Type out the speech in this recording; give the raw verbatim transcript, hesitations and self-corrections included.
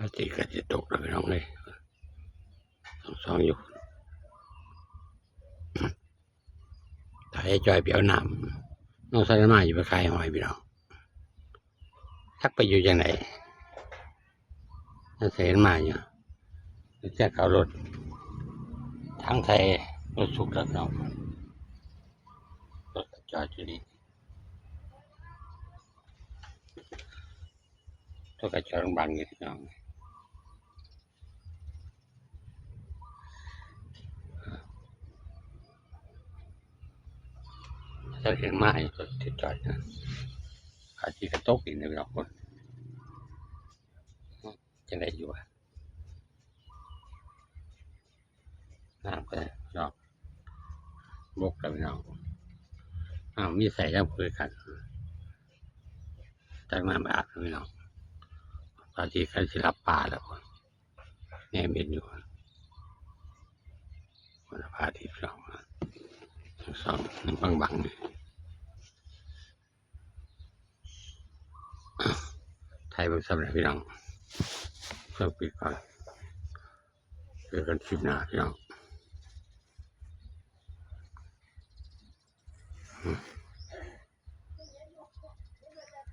พระอาทิตย์ก็สิตกแล้วพี่น้องเอ้ย ส่องๆอยู่ ถ้าไอ้จ้อยไปเอาน้ำ น้องสายมาอยู่ไปขายหอยพี่น้อง จักไปอยู่จังได๋ น้องสายมาอยู่ จักเอารถ ทั้งใส่รถสุกแล้วพี่น้อง รถก็จอดอยู่นี่ รถก็จอดบังอยู่พี่น้อง ถ้าเห็นมาให้รถจอดนะ อาทิตย์ก็ตกอีกนะพี่น้อง คน จังได๋อยู่วะ น้ำก็พี่น้อง บกแล้วพี่น้อง อ้าว มีใส่ยังคือกัน จักน้ำอาบพี่น้อง พระอาทิตย์ก็สิรับปลาแล้ว แนมเห็นอยู่ พระอาทิตย์พี่น้อง ส่องบังๆ นี่ ถ่ายเบิ่งซ้ำหน่อยพี่น้อง เพิ่มปีก่อน เจอกันคลิปหน้าพี่น้อง อืม